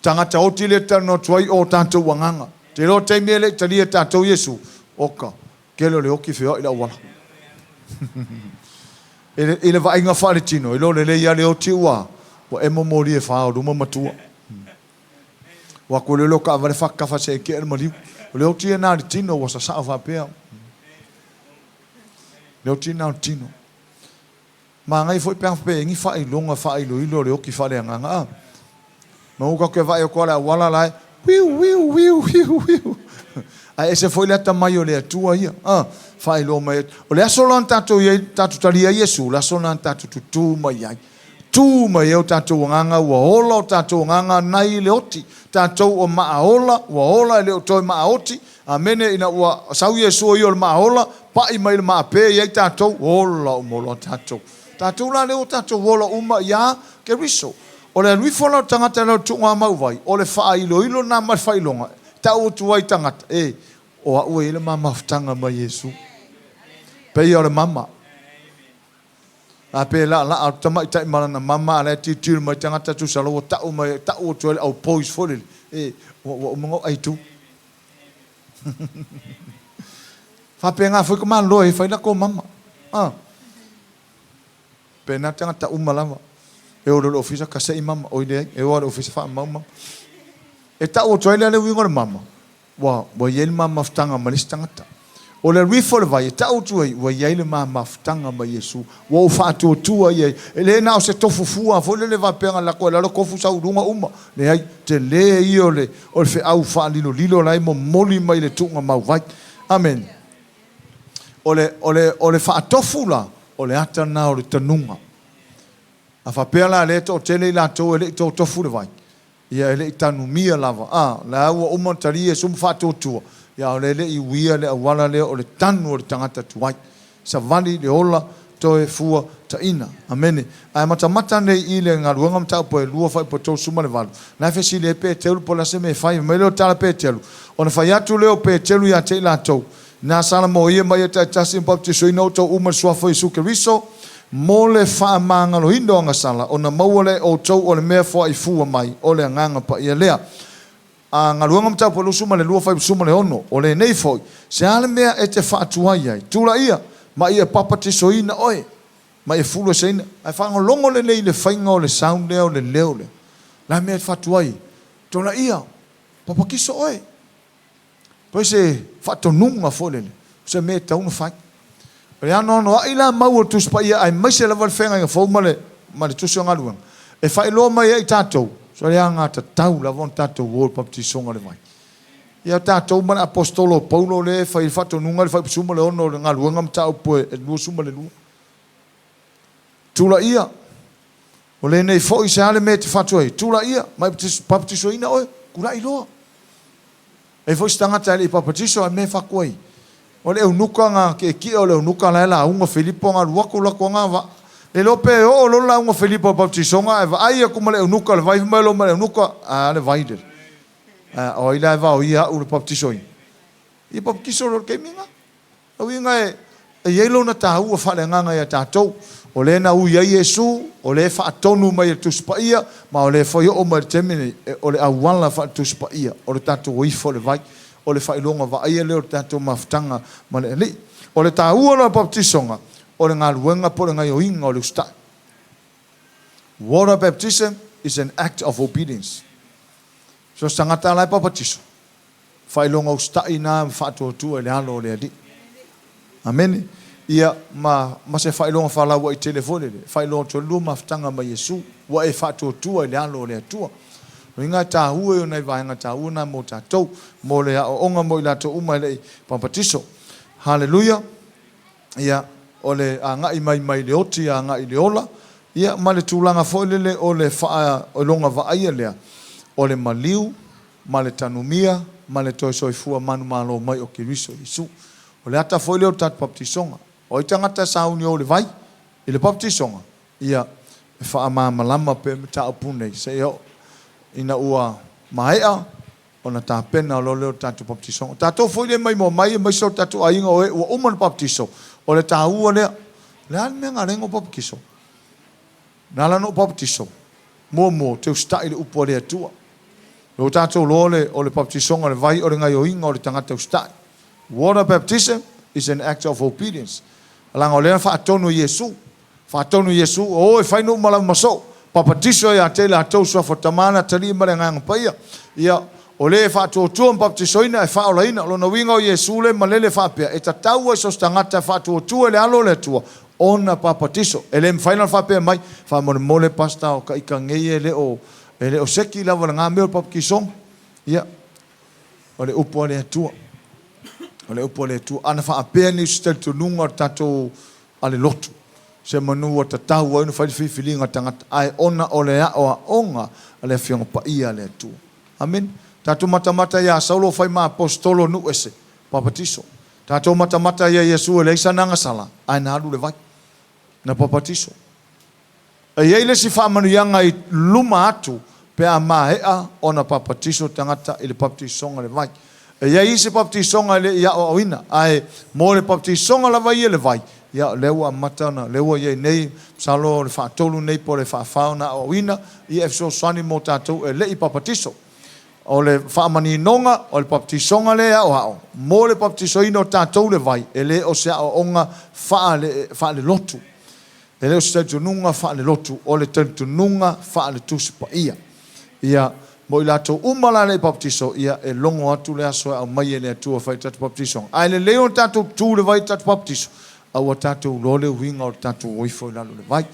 Tagata oti lea e talanoa atu ai o tatou agaga. Te iloa o taimi e le i talia e tatou Iesu, oka, tele o le oti feoai le auala. I le vaaiga faaletino, iloa lelei lava le oti ua ua emo moli e fa o luma ma tua. Ua atu lea o taavale faatatafa se i tea le maliu. O le oti lena a le tino ua sasao faapea. Le oti lena o le tino. Manaia foi pe a faapea e i ai ni faailoga faailoilo o le oti faaleagaga a. Maua tatou te vaai atu lava i le auala la e wiu wiu wiu wiu wiu. Ae ese foi le atamai o le Atua ia. A, faailoa mai. O le aso la na tatou i ai, tatou talia ai Iesu, o le aso lena na tatou tutū mai ai. Tū mai ai o tatou agaga, ua ola o tatou agaga nai le oti. Tatou o maa ola, ua ola e le o toe maa oti. Amene, ina ua sau Iesu o ia o le maa ola, pa'i mai le maa pe i ai tatou, ola uma loa tatou. Tatou la lea ua tatou ola uma iā Keriso. O le alu ifo la o le tagata i lalo o le tuugamau vai, o le faailoilo lena ma le faailoga e tau atu ai i tagata, E, o au e i ai le ma mafutaga ma Iesu. Pei o le mama. A pe laalaa o le tamaitai ma lana mama a la e tilotilo mai tagata tusa la ua tau mai, tau atu ai le au boys foi lele, e, ua, ua uma ona ou aitu. Faapena foi tamaloa e fai latou mama. A. Pena tagata uma lava. E o loa i le ofisa kasei mama, oi leai, e o lava i le ofisa faamau mama. E tau atu ai lea le uiga o le mama, ua, ua i ai le ma mafutaga ma le isi tagata. O le alu ifo o le vai, e tau atu ai, ua i ai le ma mafutaga ma Iesu. Ua ou faatuatua i ai. E le na o se tofu fua foi lele faapea na lako i lalo tofu sau i luga uma. Leai, tele ia o le, o le feau faalilolilo la e momoli mai le tuugamau vai. Amene. O le, o le, o le faatofu la, o le ata lena o le tanuga. A faapea la lea e toatele i latou e le i totofu le vai, ia e le i tanumia lava, a, la ua uma ona tali Iesu ma faatuatua, ia a o lea e le i uia le auala lea o le tanu o le tagata tuai. Savali le ola, toe fua taina. Amene. Ae matamata nei i le galuega mataupu e lua faaipoa 38, la e fesili ai Peteru po o le a se mea e fai. Fai mai lea o le tala a Peteru, Ona fai atu lea o Peteru ia te i latou, Na salamoia mai e taitasi ma baptisoina outou uma i le suafa o Iesu Keriso, mo le faamagaloina o agasala, ona maua lea e outou o le mea foaifua mai o le Agaga Paia lea. A Galuega Mataupu 22 56, O lenei foi, se a le mea e te faatuai ai? Tulaia, ma ia papatisoina oe, ma ia fulueseina. Ae faalogologo lelei i le faiga o le sound lea o le leo lea. O le a le mea e te faatuai ai? Tulaia, papatiso oe. Pei se faatonuga foi lele, o se mea e tatau ona fai. O le anoanoai la mau o le Tusi Paia aemaise lava le Feagaiga Fou ma le, ma le Tusi o Galuega, e faailoa mai ai i tatou, so le alagatatau lava ona tatou o i le papatisoga o le vai. Ia tatou ma le Aposetolo o Paulo lea e fai ai le faatonuga i le Fuaiupu 16 o le Galuega Mataupu e 22. Tulaia, o lenei foi se a le mea e te fatu ai? Tulaia, ma e papatisoina oe, tulai loa. E i ai foi se tagata e le i papatiso ae mea e fatu ai. O le eunuka na tietie o le eunuka la e lauga Filipo na alu atu latou na va le iloa pe oo loa le lauga Filipo i le papatisoga ae vaai atu ma le eunuka i le vai fai mai loa ma le eunuka a le vai lele a o ai la e vaoia au i le papatisoina ia papatiso loa i le taimi lena. O uiga e i ai lona taua faaleagaga ia tatou. O lea na ui ai Iesu, o lea e faatonu mai e le Tusi Paia, ma o lea foi e oo mai i le taimi lenei, o le auala faale-Tusi Paia, o le tatou o ifo i le vai, o le faailoga vaaia lea o le tatou mafutaga ma le Alii. O le taua la o le papatisoga, o le galuega po o le gaioiga o le usitai. Water baptism is an act of obedience. So o se tagata la e papatiso, Faailoga usitai na ma faatuatua i le alo o le Alii. Amene. Ia, ma, ma se faailoga faalauaitele foi lele, e faailoa atu ai le lua mafutaga ma Iesu, ua e faatuatua i le alo o le Atua. O uiga e taua ia o nai vaega taua na mo tatou, mo le aoaoga mo i latou uma e le i papatiso. Haleluia! Ia, o le agai mai mai le oti agai i le ola. Ia, ma le tulaga foi lele o le faailoga vaaia lea, o le maliu ma le tanumia ma le toe soifua manumalo mai o Keriso Iesu. O le ata foi lea o le tatou papatisoga. O ai tagata e sauni o i le vai i le papatisoga? Ia, e faamalamalama pea mataupu nei seia oo ina ua maea ona tapena loa lea o le tatou papatisoga. O tatou foi lea e maimoa mai aemaise o tatou aiga o e ua uma ona papatiso, o le taua lea. O le a le mea na ala ai ona ou papatiso? Na ala ona ou papatiso, muamua, ou te usitai i le upu a le Atua. Ua tatou iloa le, o le papatisoga o le vai o le gaioiga o le tagata usitai. Water baptism is an act of obedience. Leaga o lea na faatonu e Iesu. Faatonu e Iesu, o e fai nuu ma lava ma soo, papatiso ia te i latou suafa o Tama le Atalii ma le Agaga Paia. Ia, o le e faatuatua ma papatisoina e faaolaina. O lona uiga o Iesu lea e malele faapea, e tatau ai so o se tagata e faatuatua i le alo o le Atua ona papatiso. E le mafai la ona faapea mai, faamolemole pastor o ka ika nei e le o, e le o seki lava lena mea o le papatisoga. Ia, o le upu a le Atua. O le upu a le Atua. Ana faapea nei se talitonuga o le tatou a le lotu, se manu ua tatau ai ona fai le filifiliga a le tagata, ae ona o le aoaoga a le Afioga Paia a le Atua. Amene. Tatou matamata iā Saulo fai ma aposetolo o nuu ese, papatiso. Tatou matamata ia Iesu e leai sana agasala, ae na alu i le vai. Na papatiso. E i ai le isi faamanuiaga i luma atu pe a maea ona papatiso tagata i le papatisoga i le vai. E i ai isi papatisoga e le i aoaoina, ae mo le papatisoga lava ia i le vai, ia o lea ua amata ona, lea ua i ai nei, masalo o le faatolu nei po o le faafa ona aoaoina, ia e fesoasoani mo tatou e le i papatiso. O le faamaninoga o le papatisoga lea e aoao mo le papatisoina o tatou i le vai, e le o se aoaoga faale, faalelotu. E le o se talitonuga faalelotu, o le talitonuga faale-Tusi Paia. Ia, mo i latou uma la e le i papatiso, ia, e logo atu le aso e aumai e le Atua e fai ai le tatou papatisoga. Ae lelei ona tatou tu i le vai i le tatou papatiso, a ua tatou iloa le uiga o le tatou o ifo i lalo i le vai.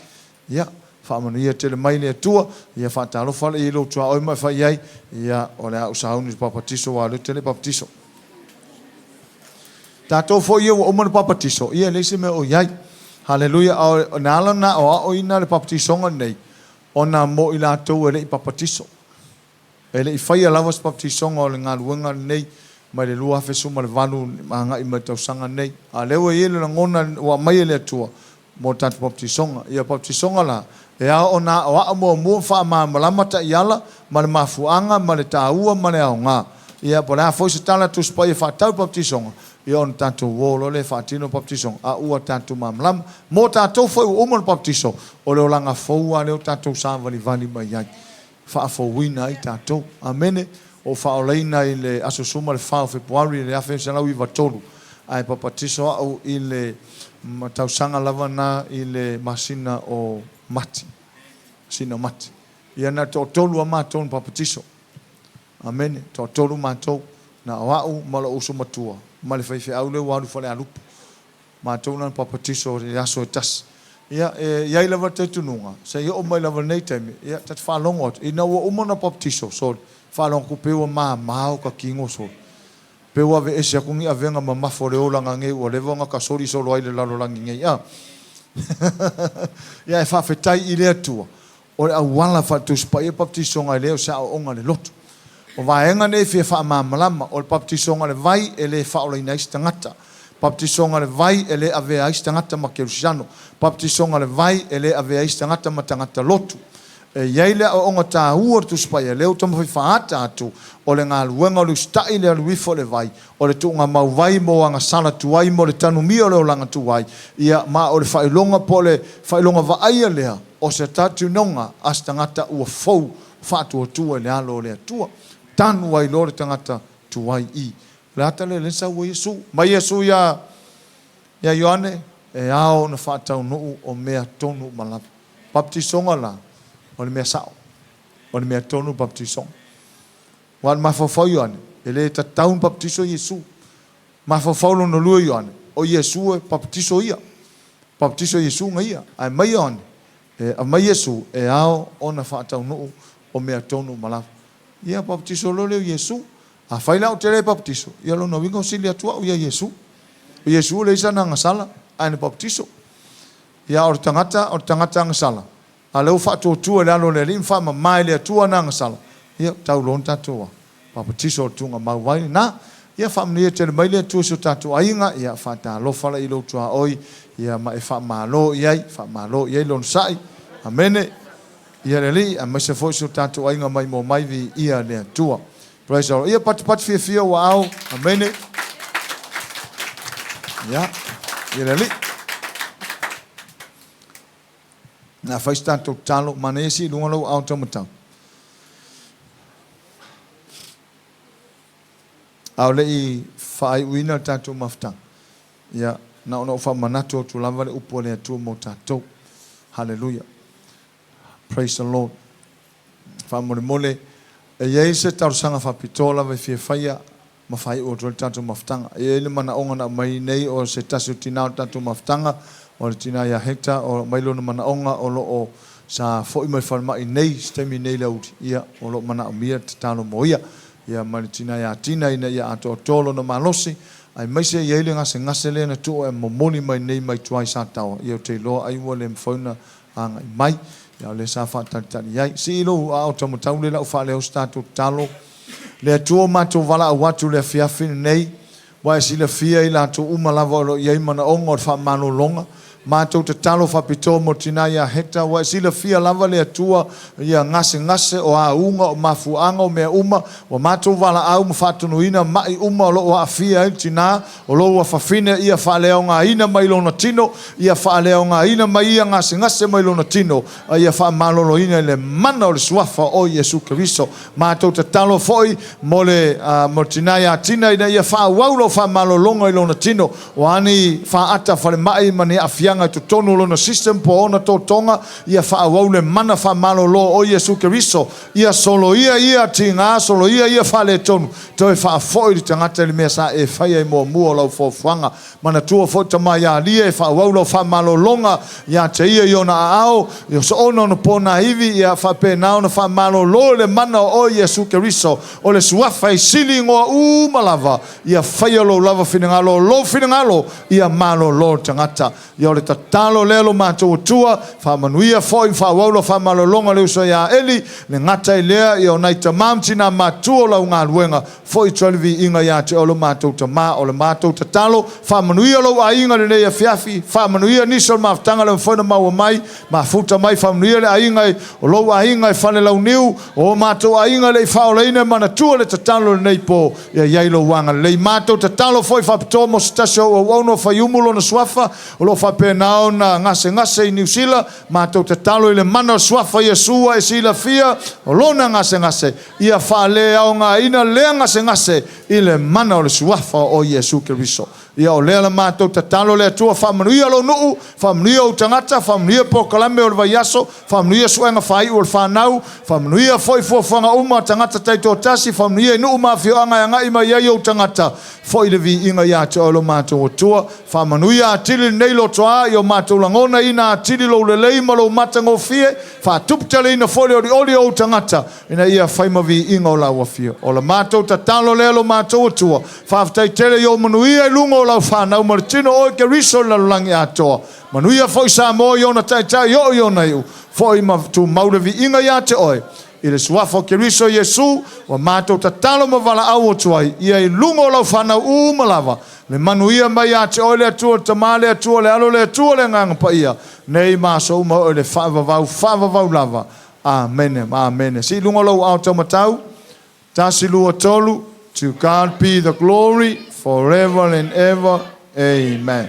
Ia, faamanuia tele mai le Atua. Ia, faatalofa la i lou tuaoi ma e fai i ai, ia, o le a ou sauni i le papatiso aua o lea ou te le i papatiso. Tatou foi ia ua uma ona papatiso, ia e leai se mea o i ai. Haleluia! A na ala ona aoaoina le papatisoga lenei, ona mo i latou e le i papatiso. E le i faia lava se papatisoga o le galuega lenei mai le 2018 ma agai mai le tausaga lenei. A o lea ua i ai le lagona ua aumai e le Atua mo le tatou papatisoga. Ia papatisoga la, e ao ona aoao muamua ma faamalamalama taiala ma le mafuaaga ma le taua ma le aoga. Ia, po o le a foi se tala Tusi Paia e faatatau i le papatisoga, ia ona tatou o loa lea e faatino le papatisoga, a ua tatou malamalama. Mo tatou foi ua uma ona papatiso, o le olaga fou lava lea ua tatou savalivali mai ai, faafouina ai tatou. Amene. Ua ou faaolaina i le aso 14 o Fepuari i le 1993, ae papatiso au i le tausaga lava na i le masina o Mati. Masina o Mati. Ia na toatolu lava matou na papatiso. Amene. Toatolu matou, na o au ma lou uso matua ma le faifeau lea ua alu i Falealupo. Matou na papatiso i le aso e tasi. Ia, e i ai lava le talitonuga, se i oo mai lava i lenei taimi, ia, ta te faalogo atu, ina ua uma ona papatiso, sole, faalogo atu pei ua mama o ta tino, sole. Pei ua aveese atu ni avega mamafa o le olaga nei ua leva ona tasoli solo ai i le lalolagi nei, a. Ia, e faafetai i le Atua, o le auala faale-Tusi Paia papatisoga e le o se aoaoga a le lotu. O vaega nei e fia faamalamalama, o le papatisoga i le vai e le faaolaina ai se tagata. Papatisoga i le vai e le avea ai se tagata ma kerisiano. Papatisoga i le vai e le avea ai se tagata ma tagata lotu. E i ai le aoaoga taua o le Tusi Paia, lea ua taumafai faaata atu, o le galuega o le usitai i le alu ifo i le vai, o le tuugamau vai mo agasala tuai mo le tanumia o le olaga tuai, ia, ma o le faailoga po o le faailoga vaaia lea o se talitonuga a se tagata ua fou faatuatua i le alo o le Atua. Tanu ai loa le tagata tuai i le ata lea lea na sau ai Iesu. Mai Iesu iā ia Ioane, e ao ona faataunuu o mea tonu uma lava. Baptisoga la, o le mea sao. O le mea tonu le baptisoga. Aua o le mafaufau o Ioane, e le tatau ona baptiso Iesu. Mafaufau lona lua o Ioane, o Iesu e baptiso ia. Baptiso Iesu na ia. Ae mai Ioane, e aumai Iesu e ao ona faataunuu o mea tonu uma lava. Ia baptiso loa lea o Iesu. Afai la ou te le baptiso, ia lona uiga ua sili atu au ia Iesu. O Iesu e leai sana agasala, ae na baptiso. Ia, o le tagata, o le tagata agasala. A o lea ua faatuatua i le alo o le Alii ma faamama e le Atua ana agasala, ia, ua tau loa ona tatou a? Papatiso o le tuugamau ai lena. Ia faamanuia tele mai le Atua i si o tatou aiga, ia faatalofa la i lou tuaoi, ia ma e faamalo i ai, faamalo i ai le onosai. Amene. Ia le Alii, aemaise foi si o tatou aiga mai mo mai viia le Atua. Praise the Lord. Ia patupatu fiafia ua ao. Amene. Ia, ia le Alii. Na fai se tatou tatalo, manaia sii i luga lou aao taumatau. A o le i faaiuina le tatou mafutaga, ia, na ona ou faamanatu atu lava le upu a le Atua mo tatou. Haleluia. Praise the Lord. Faamolemole, e i ai se talosaga faapitoa lava e fia faia ma faaiu atu ai le tatou mafutaga. E i ai le manaoga na aumai nei o se tasi o tina o le tatou mafutaga, o le tina ia Hector, o aumai lona manaoga o lo o sa foi mai le falemai nei, se taimi nei i le aoauli, ia, o lo o manaomia le tatalo mo ia, ia ma le tina ia Tina ina ia atoatoa lona malosi, aemaise e i ai le gasegase lea na tuu e momoli mai nei mai tua i Sataoa, ia ou te iloa ai ua le mafai ona agai mai, ia o lea sa faatalitali ai. Sii lou aao taumatau lea lau faaleo se tatou tatalo. Le Atua o matou valaau atu i le afiafi lenei, ua e silafia i latou uma lava o lo o i ai manaoga o le faamalologa. Matou tatalo faapitoa mo le tina ia Hector, ua e silafia lava le Atua ia gasegase, o auga, o mafuaaga, o mea uma, ua matou valaau ma faatonuina mai uma o lo o aafia ai le tina, o lou afafine ia faaleaogaina mai lona tino, ia faaleaogaina mai ia gasegase mai lona tino, a ia faamaloloina i le mana o le Suafa o Iesu Keriso. Matou tatalo foi mo le, mo le tina ia Tina ina ia faaauau lau faamalologa i lona tino, o a ni faata falemai ma ni aafiaga i totonu o lona system po o ona totoga, ia faaauau le mana faamalolo o Iesu Keriso, ia soloia ia tiga, soloia ia faaletonu, toe faafoi le tagata i le mea sa e faia i muamua o lau fuafuaga. Manatua foi tama ia Alia e faaauau lau faamalologa ia te ia i ona aao, i soona ona ponaivi, ia faapena ona faamalolo i le mana o oe Iesu Keriso, o le Suafa e sili igoa uma lava, ia faia lou lava finagalo, o lou finagalo ia malolo le tagata. Ia o le tatalo lea lo matou Atua, faamanuia foi ma faaauau lau faamalologa le uso ia Eli, le gata i lea, ia o nai tama ma tina matutua o lau galuega, Foi atu ai le viiga ia te oe lo matou Tama. O le matou tatalo, faamanuia lou aiga i lenei afiafi, faamanuia nisi o le mafutaga le mafai ona maua mai, mafuta mai, faamanuia le aiga i, o lou aiga i Falelauniu, o o matou aiga e le i faaolaina e manatua le tatalo i lenei po, ia i ai lou agalelei. Matou tatalo foi faapitoa mo se tasi o au auauna o Faiumu lona suafa, o lo o faapena ona gasegase i Niu Sila, matou tatalo i le mana o le suafa Iesu ua e silafia o lona gasegase, Ia faaleaogaina lea gasegase i le mana o le Suafa o Iesu Keriso. Ia o lea la matou tatalo le Atua faamanuia lou nuu, faamanuia ou tagata, faamanuia polokalame o le vaiaso, faamanuia suega faaiu o le fanau, faamanuia foi fuafuaga uma a tagata taitoatasi, faamanuia i nuu ma afioaga e agai mai ai ou tagata, foi le viiga ia te oe lo matou Atua. Faamanuia atili lenei lotoa i o matou lagonaina atili lou lelei ma lou matagofie, faatuputeleina foi le olioli o ou tagata, ina ia fai ma viiga o lau afio. O la matou tatalo lea lo matou Atua, faafetai tele i ou manuia i luga o lau fanau ma le tino o oe Keriso i le lalolagi atoa. Manuia foi Samoa i ona taitai oo i ona iu, foi ma tumau le viiga ia te oe. I le suafa o Keriso Iesu, ua matou tatalo ma valaau atu ai, ia i luga o lau fanau uma lava, le manuia mai ia te oe le Atua le Tama, le Atua le Alo, le Atua le Agaga Paia, nei ma aso uma oo i le faavavau, faavavau lava. Amene ma amene. Sii i luga lou aao taumatau. Tasi, lua, tolu. To God be the glory forever and ever. Amen.